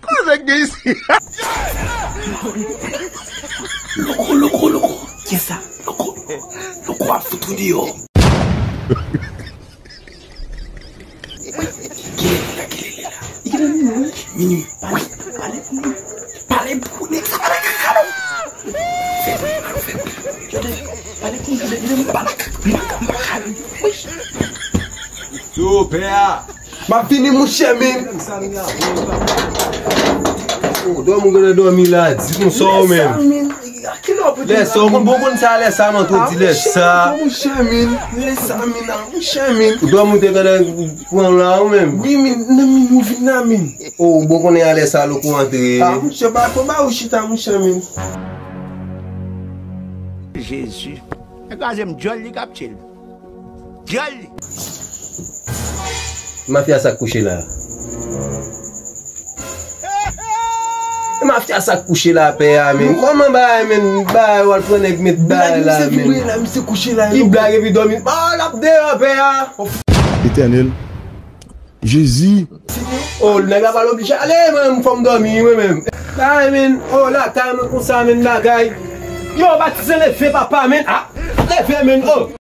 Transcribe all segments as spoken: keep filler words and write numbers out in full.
Konnen gen isi. Loko, loko, loko. Kiyès sa? Loko. Loko ap fout ou deyò. Kilè li la, kilè li la? Li gentan minui, wi. Minui. Pale, pale pou li. Pale pou li. Sa pale kaka non. Fè bri, fè bri. Jòdè, pale pou li, Jòdè. Jòdè, m pa, m pa, m pa ka. Wi. Sou pè a. M ap vini, monchè, men. O, dòmi, ou gentan dòmi la, di konsa ou menm. Lè sa, ou konn, bon, konn sa, lè sa, man, tou di lè sa. Monchè, men. Lè sa, men, a, monchè, men. Ou dòmi, ou te gentan pran la, ou menm. Wi, men, nan men, ou vin la, men. O, bon, konnen a lè sa, loko antre. A, monchè, pa, fò ba ou chita, monchè, men. Jezi. Nèg la se m dyòl li k ap tchil. Dyòl li. Mafya sa k kouche la. Mafya sa k kouche la, pè a, men. Kòman bagay, men? Bagay, w al pran nèg met bagay la, men. Ki blag epi dòmi? Ah, l ap deyò, pè a. Etènèl, Jezi. O, nèg la pral oblije ale, mwen menm, fò m dòmi, mwen menm. Bagay, men. O, lakay mwen konsa, men, bagay. Yo, Batiste, leve, papa, men. Ah, leve, men. O.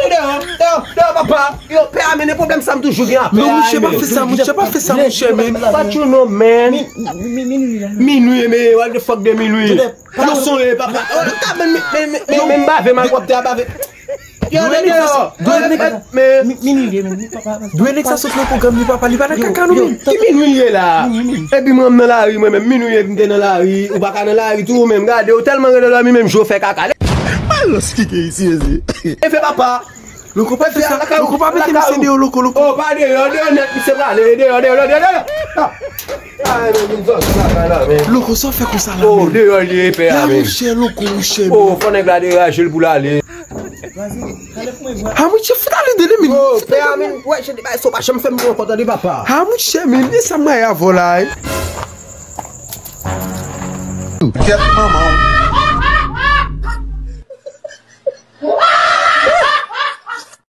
Deyò, deyò, deyò, papa. Yo, pè a, men, pwoblèm sa m toujou gen a pè a, men. Non, monchè, pa fè sa, monchè, pa fè sa, monchè, men. What you know, man? Minui, men, what the fuck de minui? Yo, sonje, papa. O, ta, men, men, men, men, men, bave, man, w ap te a bave. Yo, deyò, men. Dwe nèg sa sot nan pwogram li, papa, li pa nan kaka nou menm. Ki minui ye la? Epi mwen, m nan lari, mwen menm, minui ye, m te nan lari, ou pa ka nan lari tou, ou menm, gade, ou tèlman gentan dòmi, menm je w fè kaka. Alòs, ki gen isi, mesye? Leve, papa. Loko pa fè sa, loko pa mete misye deyò, loko, loko. O, pa deyò, deyò nèt, misye prale, deyò, deyò, deyò, deyò. Ay, men, vin sòti lakay la, men. Loko, sa w fè konsa la, men? O, deyò li ye, pè a, men. Monchè, loko, monchè, men. O, fò nèg la degaje l pou l ale. A, monchè, fout ale de li, men. O, pè a, men, wè, je te bay, so pa janm fè m yon kòtande, papa. A, monchè, men, e sa m rayi avè w la, wi. Kèt manman w.